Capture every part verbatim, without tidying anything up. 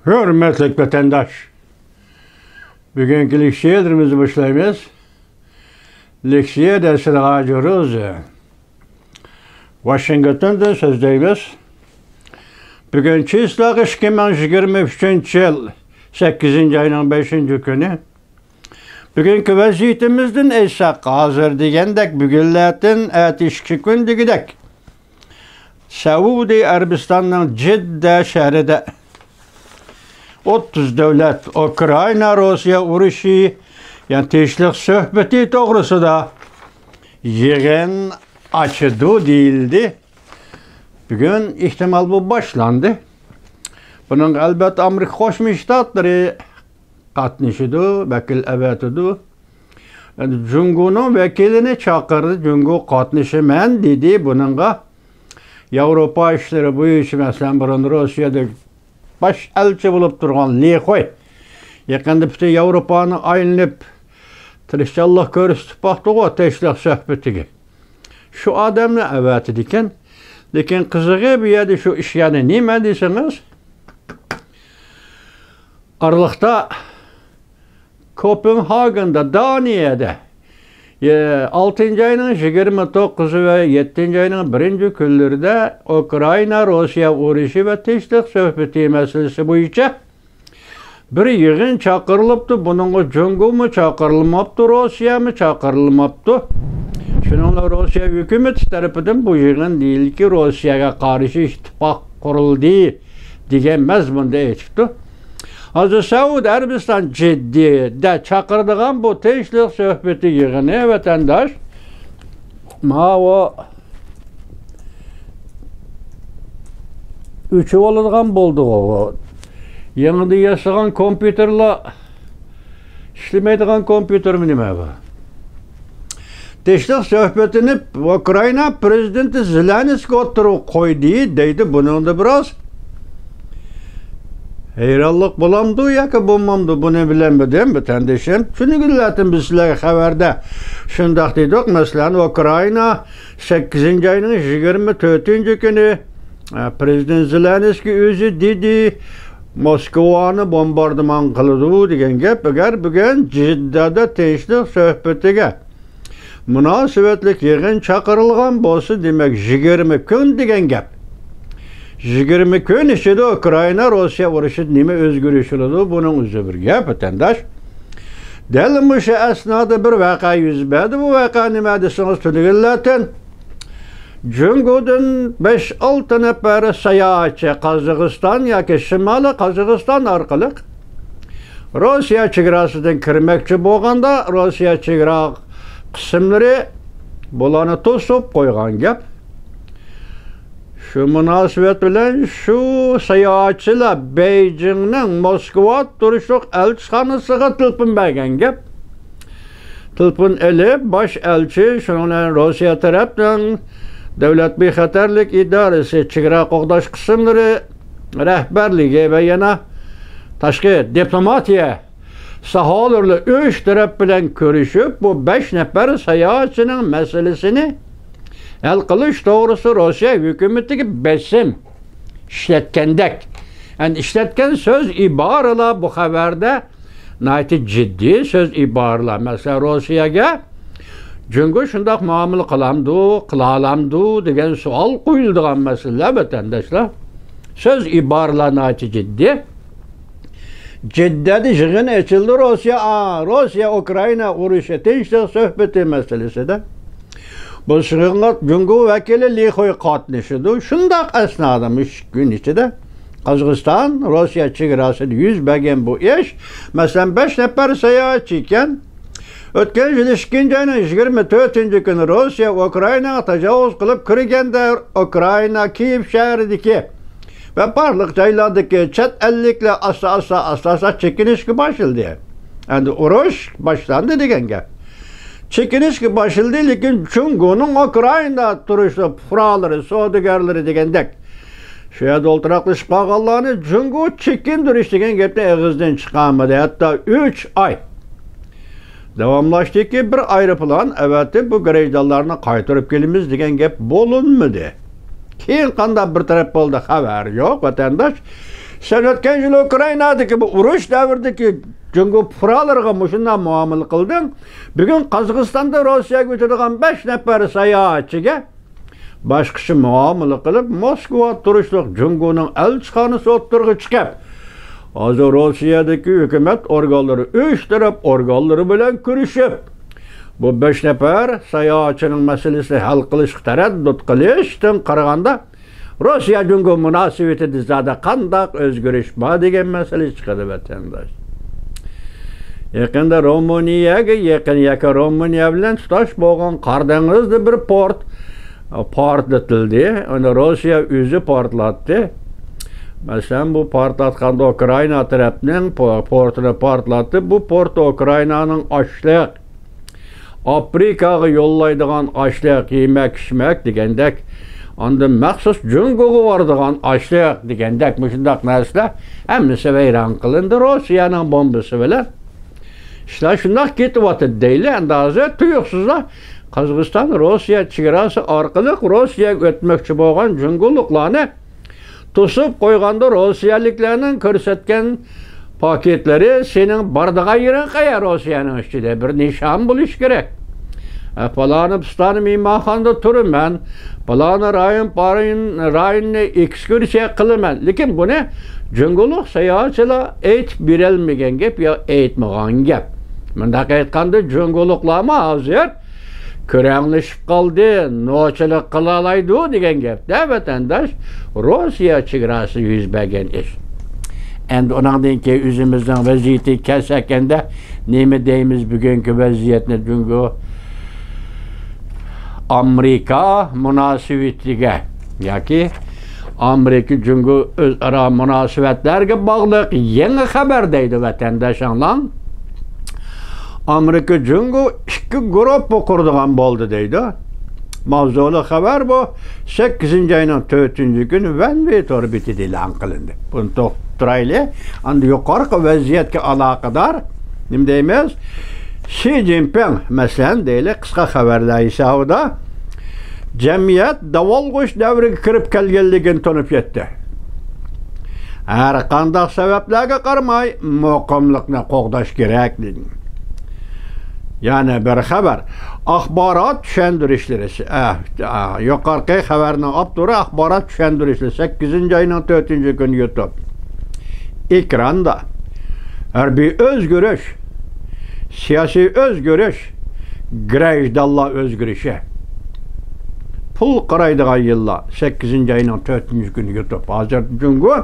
ھۆرمەتلىك ۋەتەنداش، بۈگۈنكى لېكسىيەلىرىمىزنى باشلايمىز. لېكسىيە دەرسلىرى ھاجىرۇز. ۋاشىنگتوندىن سۆزلەيمىز. بۈگۈن چىسلاغ ئىككى مىڭ يىگىرمە ئۈچىنچى يىل سەككىزىنچى ئاينىڭ بەشىنچى كۈنى. بۈگۈنكى ۋەزىيىتىمىزدىن ئېيتساق، ھازىر دېگەندەك، بۈگۈنلەتىن ئەتە ئىككى كۈن دېگۈدەك، سەئۇدى ئەرەبىستاننىڭ جىددە شەھىرىدە ئوتتۇز دۆلەت ئۇكرائىنا روسىيە ئۇرۇشى، يەنى تىنچلىق سۆھبىتى توغرىسىدا يىغىن ئاچىدۇ دېيىلدى. بۈگۈن ئېھتىمال بۇ باشلاندى. بۇنىڭغا ئەلۋەتتە ئامېرىكا قوشما شتاتلىرى قاتنىشىدۇ، ۋەكىل ئەۋەتىدۇ. ئەمدى جۇڭگونىڭ ۋەكىلىنى چاقىردى، جۇڭگو قاتنىشىمەن دېدى بۇنىڭغا. ياۋروپا ئىشلىرى بويىچە، مەسىلەن، بۇرۇن روسىيەدە باش ئەلچى بولۇپ تۇرغان لى خۇي يېقىندا پۈتۈن ياۋروپانى ئايلىنىپ، تىرىشچانلىق كۆرسىتىپ باقتىغۇ تىنچلىق سۆھبىتىگە. شۇ ئادەمنى ئەۋەتىدىكەن. لېكىن قىزىقى بۇ يەردە شۇ ئىش يەنە نېمە دېسىڭىز، ئارىلىقتا كوپېنھاگېندا، دانىيەدە، ئالتىنچى ئاينىڭ يىگىرمە توققۇزى ۋە يەتتىنچى ئاينىڭ بىرىنچى كۈنلىرىدە ئۇكرائىنا روسىيە ئۇرۇشى ۋە تىنچلىق سۆھبىتى مەسىلىسى بويىچە بىر يىغىن چاقىرىلىپتۇ. بۇنىڭغا جۇڭگومۇ چاقىرىلماپتۇ، روسىيەمۇ چاقىرىلماپتۇ. شۇنىڭ بىلەن روسىيە ھۆكۈمىتى تەرىپىدىن بۇ يىغىن دېيىلدىكى روسىيەگە قارشى ئىتتىپاق قۇرۇلدى دېگەن مەزمۇندا ئېيتىپتۇ. ھازىر سەئۇدى ئەرەبىستان جىددىدە چاقىرىدىغان بۇ تىنچلىق سۆھبىتى يىغىنى، ۋەتەنداش، ماۋۇ ئۆچۈۋالىدىغان بولدىغۇ. يېڭىدىن ياسىغان كومپيۇتېرلار ئىشلىمەيدىغان كومپيۇتېرمۇ نېمە بۇ؟ تىنچلىق سۆھبىتىنى ئۇكرائىنا پىرېزىدېنتى زېلېنسكىي ئوتتۇرىغا قويدى دەيدۇ. بۇنىڭدا بىراز ھەيرانلىق بولامدۇ ياكى بولمامدۇ، بۇنى بىلەلمىدىم، ۋەتەندىشىم. شۇنى بىلەتتىن بىز سىلەرگە خەۋەردە شۇنداق دېدۇق. مەسىلەن، ئۇكرائىنا سەككىزىنچى ئاينىڭ يىگىرمە تۆتىنچى كۈنى، ئە، پىرېزىدېنت زېلېنسكىي ئۆزى دېدى، موسكۋانى بومباردىمان قىلىدۇ دېگەن گەپ. ئەگەر بۈگۈن جىددەدە تىنچلىق سۆھبىتىگە مۇناسىۋەتلىك يىغىن چاقىرىلغان بولسا، دېمەك، يىگىرمە كۈن دېگەن گەپ. يىگىرمە كۈن ئىچىدە ئۇكرائىنا روسىيە ئۇرۇشىدا نېمە ئۆزگىرىش بولىدۇ؟ بۇنىڭ ئۆزى بىر گەپ، ۋەتەنداش. دەل مۇشۇ ئەسنادا بىر ۋەقە يۈز بەردى. بۇ ۋەقە نېمە دېسىڭىز، تۈنۈگۈنلەتىن جۇڭگودىن بەش-ئالتە نەپەر ساياھەتچى قازاقىستان ياكى شىمالىي قازاقىستان ئارقىلىق روسىيە چېگراسىدىن كىرمەكچى بولغاندا، روسىيە چېگرا قىسىملىرى بۇلارنى توسۇپ قويغان گەپ. شۇ مۇناسىۋەت بىلەن شۇ ساياھەتچىلەر بېيجىڭنىڭ موسكۋا تۇرۇشلۇق ئەلچىخانىسىغا تېلېفون بەرگەن گەپ. تېلېفون ئېلىپ، باش ئەلچى، شۇنىڭ بىلەن روسىيە تەرەپنىڭ دۆلەت بىخەتەرلىك ئىدارىسى، چېگرا قوغداش قىسىملىرى رەھبەرلىكى ۋە يەنە تاشقى دىپلوماتىيە ساھالىرىدا ئۈچ تەرەپ بىلەن كۆرۈشۈپ، بۇ بەش نەپەر ساياھەتچىنىڭ مەسىلىسىنى ھەل قىلىش توغرىسىدا روسىيە ھۆكۈمىتىگە بېسىم ئىشلەتكەندەك. يەنى ئىشلەتكەن سۆز ئىبارىلەر بۇ خەۋەردە ناھايىتى جىددىي سۆز ئىبارىلەر. مەسىلەن، روسىيەگە جۇڭگو شۇنداق مۇئامىلە قىلامدۇ، قىلالامدۇ دېگەن سوئال قويۇلىدىغان مەسىلىلەر، ۋەتەنداشلار. سۆز ئىبارىلەر ناھايىتى جىددىي. جىددەدە يىغىن ئېچىلدى روسىيە، ئا، روسىيە ئۇكرائىنا ئۇرۇشى تىنچلىق سۆھبىتى مەسىلىسىدە. بۇ يىغىنغا جۇڭگو ۋەكىلى لى خۇي قاتنىشىدۇ. شۇنداق ئەسنادا مۇشۇ كۈن ئىچىدە قازاقىستان روسىيە چېگراسىدا يۈز بەرگەن بۇ ئىش، مەسىلەن، بەش نەپەر ساياھەتچى ئىكەن. ئۆتكەن يىل ئىككىنچى ئاينىڭ يىگىرمە تۆتىنچى كۈنى روسىيە ئۇكرائىناغا تاجاۋۇز قىلىپ كىرگەندە، ئۇكرائىنا كىيېف شەھىرىدىكى ۋە بارلىق جايلاردىكى چەت ئەللىكلەر ئاستا-ئاستا، ئاستا-ئاستا چېكىنىشكە باشلىدى. ئەمدى ئۇرۇش باشلاندى دېگەن گەپ. چېكىنىشكە باشلىدى، لېكىن جۇڭگونىڭ ئۇكرائىنادا تۇرۇشلۇق پۇقرالىرى، سودىگەرلىرى دېگەندەك، شۇ يەردە ئولتۇراقلىشىپ قالغانلارنى جۇڭگو چېكىندۈرۈش دېگەن گەپنى ئېغىزدىن چىقارمىدى. ھەتتا ئۈچ ئاي داۋاملاشتىكى، بىر ئايروپىلان ئەۋەتىپ، بۇ گىرىجدانلارنى قايتۇرۇپ كېلىمىز دېگەن گەپ بولۇنمىدى. كېيىن قانداق بىر تەرەپ بولدى، خەۋەر يوق، ۋەتەنداش. سەن ئۆتكەن يىل ئۇكرائىنادىكى بۇ ئۇرۇش دەۋرىدىكى جۇڭگو پۇقرالىرىغا مۇشۇنداق مۇئامىلە قىلدىڭ. بۈگۈن قازاقىستاندا روسىيەگە ئۆتىدىغان بەش نەپەر ساياھەتچىگە باشقىچە مۇئامىلە قىلىپ، موسكۋا تۇرۇشلۇق جۇڭگونىڭ ئەلچىخانىسى ئوتتۇرىغا چىقىپ، ھازىر روسىيەدىكى ھۆكۈمەت ئورگانلىرى ئۈچ تەرەپ ئورگانلىرى بىلەن كۆرۈشۈپ، بۇ بەش نەپەر ساياھەتچىنىڭ مەسىلىسىنى ھەل قىلىشقا تەرەددۇت قىلىشتىن قارىغاندا، روسىيە جۇڭگو مۇناسىۋىتىدە زادى قانداق ئۆزگىرىش بار دېگەن مەسىلە چىقىدۇ، ۋەتەنداش. يېقىندا رومىنىيەگە يېقىن ياكى رومىنىيە بىلەن تۇتاش بولغان قارا دېڭىزدا بىر پورت، پارتلىتىلدى. ئۇنى روسىيە ئۆزى پارتلاتتى. مەسىلەن، بۇ پارتلاتقاندا ئۇكرائىنا تەرەپنىڭ پو-، پورتىنى پارتلاتتى. بۇ پورت ئۇكرائىنانىڭ ئاشلىق، ئافرىقاغا يوللايدىغان ئاشلىق، يېمەك-ئىچمەك دېگەندەك، ئاندىن مەخسۇس جۇڭگوغا بارىدىغان ئاشلىق دېگەندەك، مۇشۇنداق نەرسىلەر ھەممىسى ۋەيران قىلىندى روسىيەنىڭ بومبىسى بىلەن. ئىشلار شۇنداق كېتىۋاتىدۇ دەيلى. ئەمدى ھازىر تۇيۇقسىزلا قازاقىستان روسىيە چېگراسى ئارقىلىق روسىيەگە ئۆتمەكچى بولغان جۇڭگولۇقلارنى توسۇپ قويغاندا، روسىيەلىكلەرنىڭ كۆرسەتكەن پاكىتلىرى، سېنىڭ بارىدىغان يېرىڭ قەيەر روسىيەنىڭ ئىچىدە؟ بىر نىشان بولۇشى كېرەك. ئە، پالانى پىستانى مېھمانخانىدا تۇرىمەن، پالانى رايون، پارىن-، رايوننى ئېكسكۇرسىيە قىلىمەن. لېكىن بۇنى جۇڭگولۇق ساياھەتچىلەر ئېيتىپ بېرەلمىگەن گەپ يا ئېيتمىغان گەپ. مۇنداق ئېيتقاندا، جۇڭگولۇقلارمۇ ھازىر كۆرەڭلىشىپ قالدى، نوچىلىق قىلالايدۇ دېگەن گەپتە، ۋەتەنداش، روسىيە چېگراسىدا يۈز بەرگەن ئىش. ئەمدى ئۇنىڭدىن كېيىن ئۆزىمىزنىڭ ۋەزىيىتى كەلسە ئەكەندە، نېمە دەيمىز بۈگۈنكى ۋەزىيەتنى جۇڭگو ئامېرىكا مۇناسىۋىتىگە ياكى ئامېرىكا جۇڭگو ئۆزئارا مۇناسىۋەتلەرگە باغلىق يېڭى خەۋەر دەيدۇ ۋەتەنداشىڭلار. ئامېرىكا جۇڭگو ئىككى گۇرۇپپا قۇرىدىغان بولدى دەيدۇ. ماۋزۇلۇق خەۋەر بۇ. سەككىزىنچى ئاينىڭ تۆتىنچى كۈنى ۋەنۋېي تور بېتىدە ئېلان قىلىندى. بۇنى توختىتىپ تۇرايلى. ئاندىن يۇقىرىقى ۋەزىيەتكە ئالاقىدار نېمە دەيمىز؟ شى جىنپىڭ، مەسىلەن، دەيلى، قىسقا خەۋەرلەر ھېسابىدا جەمئىيەت داۋالغۇش دەۋرىگە كىرىپ كەلگەنلىكىنى تونۇپ يەتتى. ھەر قانداق سەۋەبلەرگە قارىماي، مۇقىملىقنى قوغداش كېرەك، دېدى. يەنە بىر خەۋەر. ئاخبارات چۈشەندۈرۈشلىرى، ئە، ئە، يۇقىرىقى خەۋەرنىڭ ئاپتورى ئاخبارات چۈشەندۈرۈشلىرى، سەككىزىنچى ئاينىڭ تۆتىنچى كۈنى يۇتۇپ. ئېكراندا ھەربىي ئۆزگىرىش، سىياسىي ئۆزگىرىش، گىرەجدانلار ئۆزگىرىشى. پۇل قارايدىغان يىللار، سەككىزىنچى ئاينىڭ تۆتىنچى كۈنى يۇتۇپ. ھازىر جۇڭگو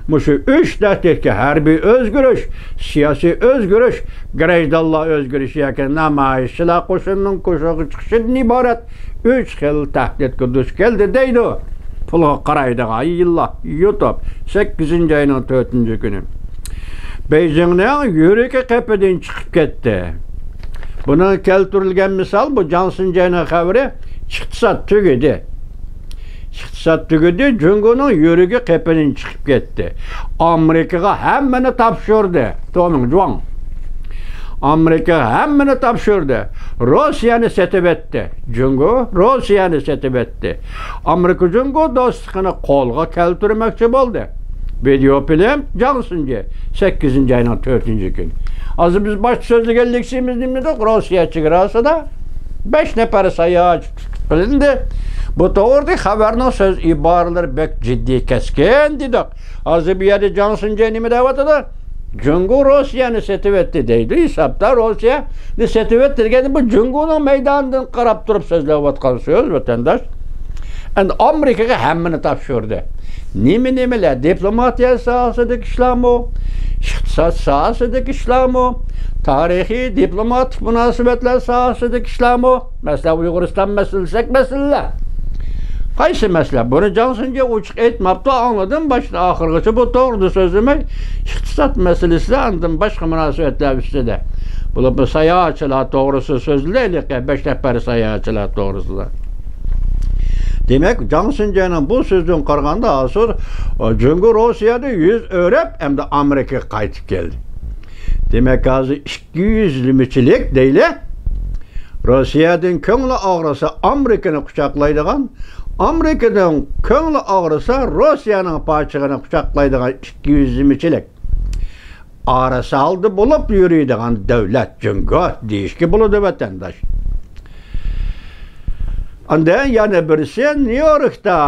مۇشۇ ئۈچ تەھدىتكە، ھەربىي ئۆزگىرىش، سىياسىي ئۆزگىرىش، گىرەجدانلار ئۆزگىرىشى ياكى نامايىشچىلار قوشۇنىنىڭ كوچىغا چىقىشىدىن ئىبارەت ئۈچ خىل تەھدىتكە دۇچ كەلدى دەيدۇ. پۇلغا قارايدىغان يىللار يۇتۇپ، سەككىزىنچى ئاينىڭ تۆتىنچى كۈنى. بېيجىڭنىڭ يۈرىكى قېپىدىن چىقىپ كەتتى. بۇنىڭ كەلتۈرۈلگەن مىسال، بۇ جاڭ سىنجەينىڭ خەۋىرى، ئىقتىساد تۈگىدى. ئىقتىساد تۈگىدى، جۇڭگونىڭ يۈرىكى قېپىدىن چىقىپ كەتتى. ئامېرىكىغا ھەممىنى تاپشۇردى، تومىڭ جۇاڭ. ئامېرىكىغا ھەممىنى تاپشۇردى. روسىيەنى سېتىۋەتتى. جۇڭگو روسىيەنى سېتىۋەتتى. ئامېرىكا جۇڭگو دوستلۇقىنى قولغا كەلتۈرمەكچى بولدى. ۋىدېئو فىلىم، جاڭ سىنجى، سەككىزىنچى ئاينىڭ تۆتىنچى كۈنى. ھازىر بىز باشتا سۆزلىگەن لېكسىيىمىز نېمە دېدۇق؟ روسىيە چېگراسىدا بەش نەپەر ساياھەتچى تۇتۇپ قېلىندى. بۇ توغرىدىكى خەۋەرنىڭ سۆز ئىبارىلىرى بەك جىددىي، كەسكىن دېدۇق. ھازىر بۇ يەردە جاڭ سىنجى نېمە دەۋاتىدۇ؟ جۇڭگو روسىيەنى سېتىۋەتتى دەيدۇ. ھېسابتا روسىيەنى سېتىۋەتتى دېگەندە، بۇ جۇڭگونىڭ مەيدانىدىن قاراپ تۇرۇپ سۆزلەۋاتقان سۆز، ۋەتەنداش. ئەمدى ئامېرىكىغا ھەممىنى تاپشۇردى. نېمە نېمىلەر؟ دىپلوماتىيە ساھەسىدىكى ئىشلارمۇ، ئىقتىساد ساھەسىدىكى ئىشلارمۇ، تارىخىي دىپلوماتىك مۇناسىۋەتلەر ساھەسىدىكى ئىشلارمۇ، مەسىلەن، ئۇيغۇرىستان مەسىلىسى دېسەك مەسىلىلەر. قايسى مەسىلە؟ بۇنى جاڭ سىنجى ئوچۇق ئېيتماپتۇ، ئاڭلىدىم باشتىن ئاخىرغىچە بۇ توغرىدا سۆزلىمەي، ئىقتىساد مەسىلىسىدە، ئاندىن باشقا مۇناسىۋەتلەر ئۈستىدە. بولۇپمۇ ساياھەتچىلەر توغرىسىدا سۆزلىدى، ھېلىقى بەش نەپەر ساياھەتچىلەر توغرىسىدا. دېمەك، جاڭ سىنجەنىڭ بۇ سۆزىدىن قارىغاندا، ھازىر جۇڭگو روسىيەدە يۈز ئۆرۈپ، ئەمدى ئامېرىكىغا قايتىپ كەلدى. دېمەك، ھازىر ئىككى يۈزلىمىچىلىك دەيلى. روسىيەدىن كۆڭلى ئاغرىسا ئامېرىكىنى قۇچاقلايدىغان، ئامېرىكىنىڭ كۆڭلى ئاغرىسا، روسىيەنىڭ پاچىقىنى قۇچاقلايدىغان ئىككى يۈزلىمىچىلىك، ئارىسى ئالدى بولۇپ يۈرىدىغان دۆلەت جۇڭگو دېيىشكە بولىدۇ، ۋەتەنداش. ئاندىن يەنە بىرسى نيۇ يوركتا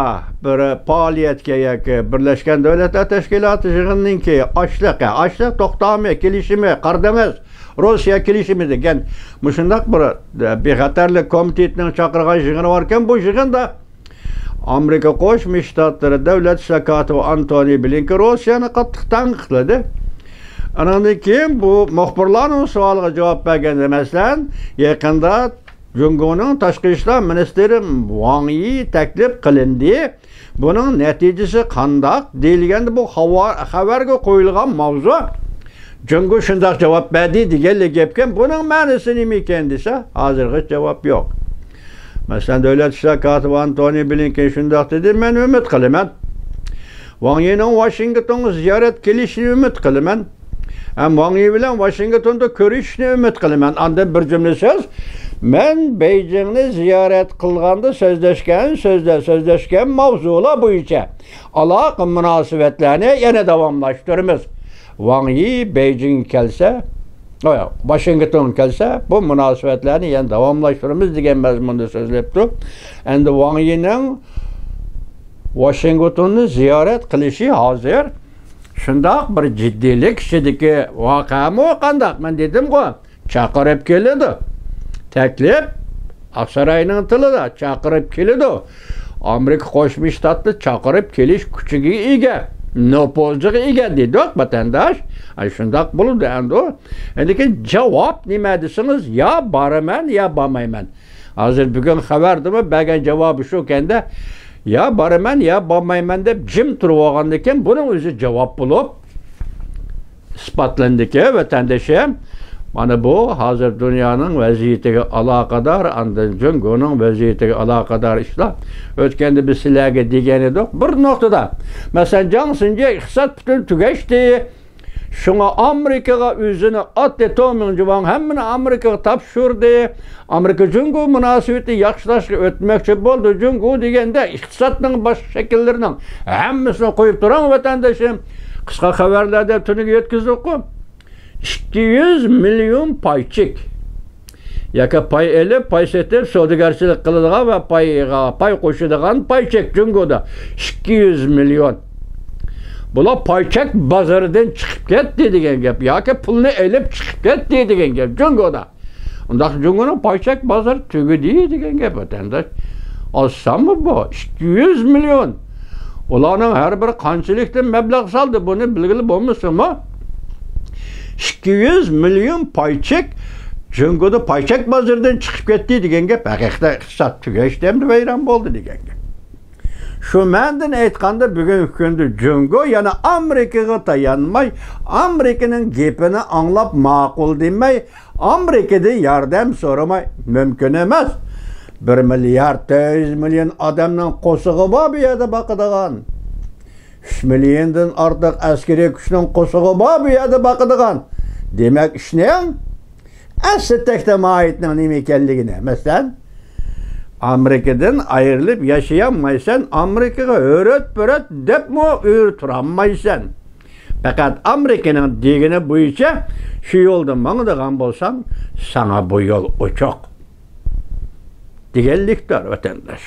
بىر پائالىيەتكە ياكى بىرلەشكەن دۆلەتلەر تەشكىلاتى يىغىنىنىڭكى ئاشلىقى، ئاشلىق توختامى، كېلىشىمى، قارا دېڭىز، روسىيە كېلىشىمى دېگەن مۇشۇنداق بىر، ئە، بىخەتەرلىك كومىتېتىنىڭ چاقىرغان يىغىنى باركەن، بۇ يىغىندا ئامېرىكا قوشما شتاتلىرى دۆلەت ئىشلار كاتىپى ئانتونى بلىنكېن روسىيەنى قاتتىق تەنقىدلىدى. ئانىڭدىن كېيىن بۇ مۇخبىرلارنىڭ سوئالىغا جاۋاب بەرگەندە، مەسىلەن، يېقىندا جۇڭگونىڭ تاشقى ئىشلار مىنىستىرى ۋاڭ يى تەكلىپ قىلىندى. بۇنىڭ نەتىجىسى قانداق؟ دېيىلگەندە، بۇ خاۋا-، خەۋەرگە قويۇلغان ماۋزۇ. جۇڭگو شۇنداق جاۋاب بەردى دېگەنلا گەپكەن. بۇنىڭ مەنىسى نېمە ئىكەن دېسە، ھازىرغىچە جاۋاب يوق. مەسىلەن، دۆلەت ئىشلار كاتىپى ئانتونى بلىنكېن شۇنداق دېدى، مەن ئۈمىد قىلىمەن، ۋاڭ يىنىڭ ۋاشىنگتونغا زىيارەت كېلىشىنى ئۈمىد قىلىمەن. ھەم ۋاڭ يى بىلەن ۋاشىنگتوندا كۆرۈشۈشنى ئۈمىد قىلىمەن. ئاندىن بىر جۈملە سۆز، مەن بېيجىڭنى زىيارەت قىلغاندا سۆزلەشكەن سۆزلەر، سۆزلەشكەن ماۋزۇلار بويىچە ئالاقە مۇناسىۋەتلەرنى يەنە داۋاملاشتۇرىمىز. ۋاڭ يى بېيجىڭگە كەلسە، ئاي، ۋاشىنگتونغا كەلسە، بۇ مۇناسىۋەتلەرنى يەنە داۋاملاشتۇرىمىز دېگەن مەزمۇندا سۆزلەپتۇ. ئەمدى ۋاڭ يىنىڭ ۋاشىنگتوننى زىيارەت قىلىشى ھازىر شۇنداق بىر جىددىيلىك ئىچىدىكى ۋەقەمۇ قانداق؟ مەن دېدىمغۇ، چاقىرىپ كېلىدۇ. تەكلىپ، ئاقساراينىڭ تىلىدا، چاقىرىپ كېلىدۇ. ئامېرىكا قوشما شتاتلىرى چاقىرىپ كېلىش كۈچىگە ئىگە، نوپۇزىغا ئىگە دېدۇق، ۋەتەنداش. ئاي، شۇنداق بولىدۇ ئەمدى. لېكىن جاۋاب نېمە دېسىڭىز، يا بارىمەن، يا بارمايمەن. ھازىر بۈگۈن خەۋەردىمۇ بەرگەن جاۋابى شۇكەندە، يا بارىمەن، يا بارمايمەن دەپ جىم تۇرۇۋالغاندىكىن، بۇنىڭ ئۆزى جاۋاب بولۇپ ئىسپاتلاندىكى، ۋەتەندىشىم. مانا بۇ ھازىر دۇنيانىڭ ۋەزىيىتىگە ئالاقىدار، ئاندىن جۇڭگونىڭ ۋەزىيىتىگە ئالاقىدار ئىشلار. ئۆتكەندە بىز سىلەرگە دېگەن ئىدۇق، بىر نۇقتىدا، مەسىلەن، جياڭ شىنجيې ئىقتىساد پۈتۈن تۈگەشتى. شۇڭا ئامېرىكىغا ئۆزىنى ئاتتى، تو مىڭ جۇاڭ ھەممىنى ئامېرىكىغا تاپشۇردى. ئامېرىكا جۇڭگو مۇناسىۋىتى ياخشىلاشقا ئۆتمەكچى بولدى. جۇڭگو دېگەندە ئىقتىسادنىڭ باشقا شەكىللىرىنىڭ ھەممىسىنى قويۇپ تۇرۇڭ، ۋەتەندىشىم. قىسقا خەۋەرلەردە تۈنۈگۈن يەتكۈزدۇققۇ. ئىككى يۈز مىليون پاي چېك. ياكى پاي ئېلىپ، پاي سېتىپ، سودىگەرچىلىك قىلىدىغان ۋە پايغا پاي قوشىدىغان پاي چېك جۇڭگودا ئىككى يۈز مىليون. بۇلار پاي چېك بازىرىدىن چىقىپ كەتتى دېگەن گەپ، ياكى پۇلنى ئېلىپ چىقىپ كەتتى دېگەن گەپ جۇڭگودا. ئۇنداق جۇڭگونىڭ پاي چېك بازىرى تۈگىدى دېگەن گەپ، ۋەتەنداش. ئازسانمۇ بۇ؟ ئىككى يۈز مىليون. ئۇلارنىڭ ھەر بىرى قانچىلىكتىن مەبلەغ سالدى، بۇنى بىلگىلى بولمىسىمۇ، ئىككى يۈز مىليون پاي چېك جۇڭگودا پاي چېك بازىرىدىن چىقىپ كەتتى دېگەن گەپ، ھەقىقەتەن ئىقتىساد تۈگەشتى ھەمدە ۋەيران بولدى دېگەن گەپ. شۇ مەنىدىن ئېيتقاندا، بۈگۈنكى كۈندە جۇڭگو يەنە ئامېرىكىغا تايانماي، ئامېرىكىنىڭ گېپىنى ئاڭلاپ ماقۇل دېمەي، ئامېرىكىدىن ياردەم سورىماي مۇمكىن ئەمەس. بىر مىليارد تۆت يۈز مىليون ئادەمنىڭ قورسىقى بار بۇ يەردە باقىدىغان. ئۈچ مىليوندىن ئارتۇق ئەسكىرىي كۈچنىڭ قورسىقى بار بۇ يەردە باقىدىغان. دېمەك، ئىشنىڭ ئەسلى تەكتى ماھىيىتىنىڭ نېمە ئىكەنلىكىنى، مەسىلەن، ئامېرىكىدىن ئايرىلىپ ياشىيالمايسەن، ئامېرىكىغا ھۆرۈت-پۆرۈت دەپمۇ ئۆرە تۇرالمايسەن. پەقەت ئامېرىكىنىڭ دېگىنى بويىچە شۇ يولدا ماڭىدىغان بولساڭ، ساڭا بۇ يول ئوچۇق دېگەنلىكتۇر، ۋەتەنداش.